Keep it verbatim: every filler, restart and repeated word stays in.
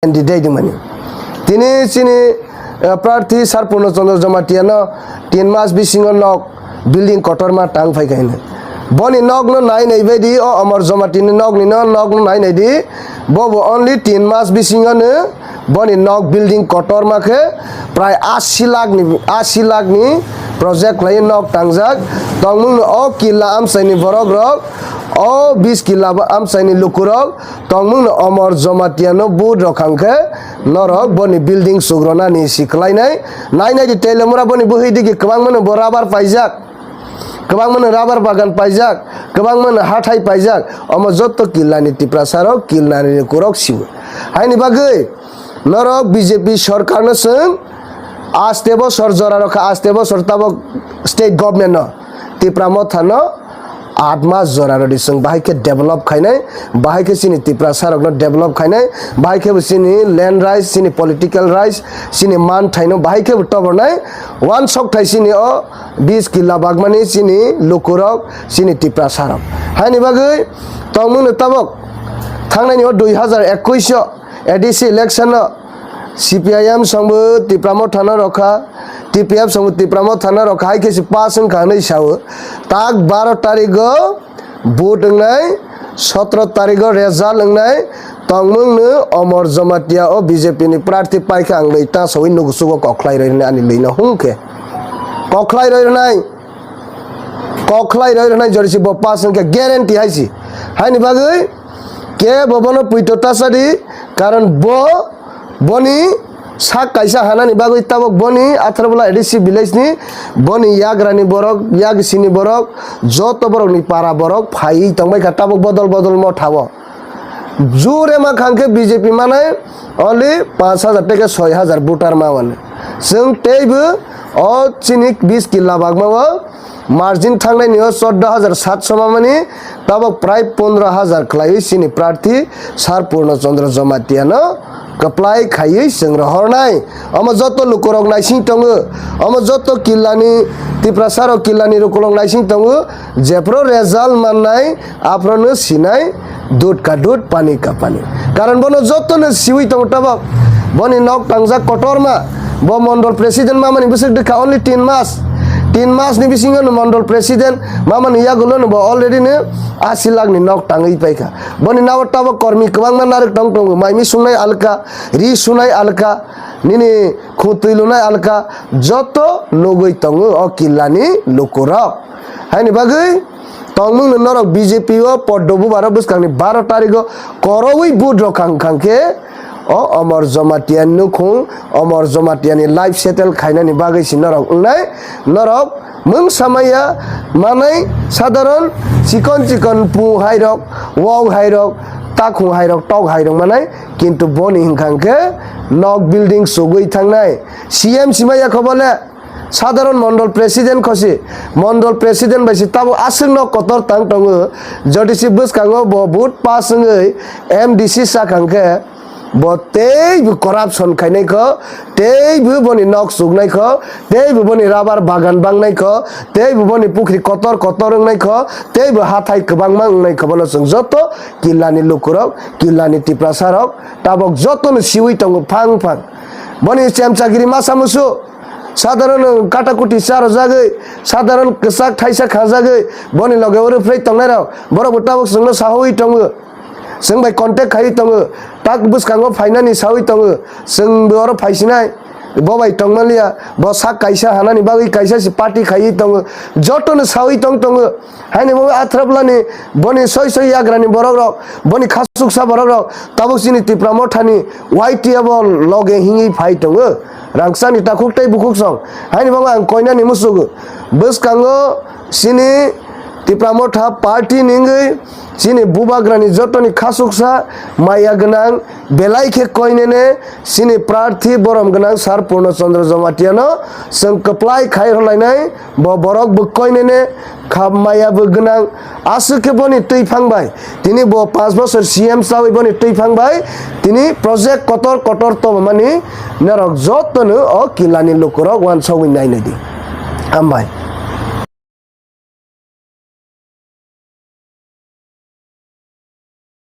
candidate mani. Tini chini, eh, prarthi Sar Purno Chandra Jamatia no tin mas bisingo nok building kotorma tang phai kha hino. Boni nok no nai nai bai di, o Amar Jamatia ni nok ni no, nok no nai nai di. Bo bo only tin mas bisingo no boni nok building kotorma khe prai asi lakh ni, asi lakh ni project khlai nok tangjak. Tongmung no o killa amchai ni borok rok, o bis killa ba-, amchai ni luku rok tongmung no Amar Jamatia no vote rok khang khe norok boni building sugrona ni si khlai nai. Nai nai di Teliamura boni bwhwi digi kwbangma no bo rubber paijak. Kwbangma no rubber bagan paijak, kwbangma no hathai paijak, omo jotto killa ni Tiprasa rok, killa ni luku rok siwo. Haini bagwi norok B J P sorkar no chwng aste bosor jora rokha, aste bosor tabok state government no, Tipra Motha no aat mas jora rodi chwng bahai khe develop khainai, bahai khe chini Tiprasa rok no develop khainai, bahai khe bo chini land rights, chini political rights, chini man thai no bahai khe bo tobornai, wansok thai chini o bis killa bagmani chini lukurok, chini Tiprasarok. Haini bagwi tongmungno tabok thangnaini o dui hazar ekwis o A D C election no C P I M songbo Tipra Motha no rokha, T P F songbo Tipra Motha no rokha, hai khe se pass wngkha hinwi sao. Tak baro tarigo vote wngnai, sotro tarigo result wngnai, tongmungno Omor Jamatia o B J P ni prarthi paikha ang bai ta sawi nugusugo kokhlai roi hwnwi ani lwino hwnkhe. Kokhlai roi rwnai, kokhlai roi rwnai jori se bo pass wngkhe guarantee hai se. Haini bagwi kebo bono puito ta sadi, karon bo boni sak kaisa hanani bagwi tabok boni Atharbola A D C village ni boni yagrani borok, yagisini borok, joto borokni para borok phaiwi tongbaikha tabok bodol bodol Motha o. Jure ma khangkhe B J P manai only panch hazar tei khe soi hazar voter ma wani. Chwng teibo o chini bis killa bagma o margin thangnaini o chordo hazar satso ma mani, tabok prai pondro hazar khlaiwi chini prarthi Sar Purno Chandra Jamatia no kwplai khaiwi chwng rohornai. Omo joto lukurok naising tongo, omo joto killani, Tiprasarok killani lukurok naising tongo, jephru result mannai, aphrono sinai, dud ka dud, pani ka pani. Karon bono jotono siwi tongo tabok. Boni nok tangjak kotorma. Bo mondol president mamani bwswk dikha only tin mas. Tin mas ni bisingo no mondol president mamani yagulo no bo already no asi lakh ni nok tangwi paikha. Boni nago tabok kormi kwbangma narwk tong tongo. Maimi sungnai alka, ri sunai alka, nini khutwi lunai alka, joto nugwi tongo o killani lukurok. Haini bagwi tongmungno norok B J P o poddo bubaro bwskangni baro tarigo korowi vote rok khang khang khe o Omor Jamatia nukhung, Omor Jamatia ni life settle khainani bagwi si norok wngnai. Norok mungsa maya manai sadharon chikon chikon pu hai rok, wong hai rok, takhung hai rok, tok hai rok manai, kintu boni hwnkha hwnkhe nok building sugwi thangnai. C M si maya kho bole? Sadharon mondol president khosi, mondol president bai si tabuk aswk nok kotor tang tongo, jodi si bwskango bo vote pass wngwi M D C sakha hwnkhe bo teibo corruption khainai kho, teibo boni nok chuknai kho, teibo boni rubber bagan bangnai kho, teibo boni pukhri kotor kotor wngnai kho, teibo hathai kwbangma wngnai kho, bono chwng joto killani lukurok, killani Tiprasarok tabuk jotono siwi tongo phang phang. Boni chemchagiri masa musu. Sadharon kata kuti charojagwi, sadharon kwchak thaisa khajagwi, boni loge oro phrei tongnairok, borok bo tabuk chwngno sahowi tongo, chwng bai contact khaiwi tongo, tak bwskango phainani sawi tongo, chwng bo oro phaisinai, bo bai tongmaliya, bo sak kaisa hanani bagwi kaisa se party khaiwi tongo, jotono sawi tong tongo. Haini bo Atharapla ni boni soi soi yagra ni borok rok, boni khasuksa borok rok tabuk chini Tipra Motha ni Y T F o loge hingwi phai tongo. Rangchak ni takhuk tei bukhuk song. Haini bo ang koinani musugo. Bwskango chini Tipra Motha party ni wngwi chini bubagra ni joto ni khasuksa maya gwnang belai khe koinene chini prarthi borom gwnang Sar Purno Chandra Jamatia no chwng kwplai khai rwlainai. Bo borok bo koinene kha maya bo gwnang. Aswk khe boni twiphang bai, tini bo panch bosor C M chawi boni twiphang bai, tini project kotor kotor tongmani norok jotono o killani lukurok wansogwi nainai di. Hambai.